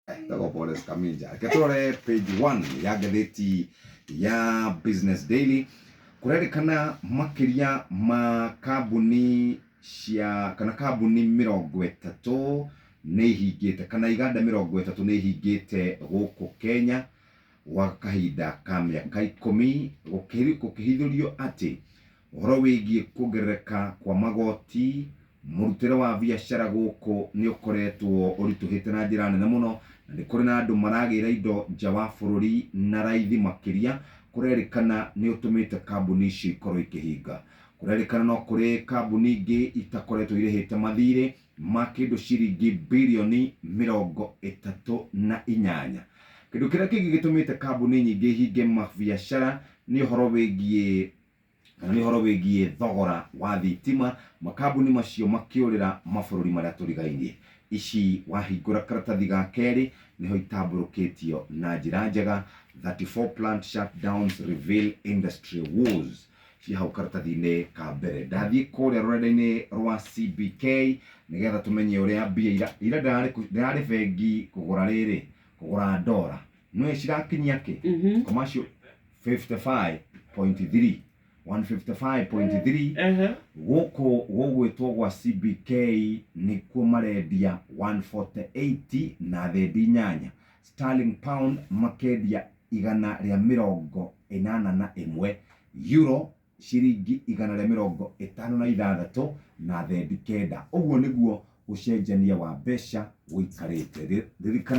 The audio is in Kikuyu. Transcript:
Etagwo Boris Kaminja. Reke tũrore page 1 ya ngathĩti ya Business Daily. Kũrerĩkana makĩria ma kambuni cia kana kambuni 30 nĩ ihingĩte kana iganda 30 nĩ ihingĩte gũkũ Kenya gwa kahinda ka mĩaka 10 gũkĩhithũrio atĩ Ũhoro wĩgiĩ kuongerereka kwa magoti, mũrutĩre wa biacara gũkũ nĩ ũkoretwo ũritũhĩte na njĩra nene mũno, na nĩ kũrĩ na andũ maragĩra indo nja wa bũrũri na raithi makĩria, kũrerĩkana nĩ ũtũmĩte kambuni icio ikorwo ikĩhinga. Kũrerĩkana no kũrĩ kambuni ingĩ itakoretwo irĩhĩte mathirĩ ma kĩndũ ciringi birioni 38. Kĩndũ kĩrĩa kĩngĩ gĩtũmĩte kambuni nyingĩ ihinge mabiacara nĩ ũhoro wĩgiĩ kana nĩ ũhoro wĩgiĩ thogora wa thitima, makambuni macio makĩũrĩra mabũrũri marĩa tũrigainie. Ici wahingũra karatathi ga kerĩ nĩho itambũrũkĩtio na njĩra njega, 34 plant shutdowns reveal industry woes ciĩ hau karatathi-inĩ ka mbere. Ndathiĩ kũrĩa rũrenda-inĩ rwa CBK nĩgetha tũmenye ũrĩa mbia ira ira ndĩrarĩ bengi kũgũra rĩrĩ, kũgũra ndora. Nĩũĩ cirakinyia kĩ? Commercial 55.3 155.3. Gũkũ gũgwĩtwo gwa CBK nĩkuo marendia 148 na thendi inyanya. Sterling pound makendia 181. Euro ciringi 156 na thendi kenda. Ũguo nĩguo ũcenjania wa mbeca ũikarĩte. Ririkana.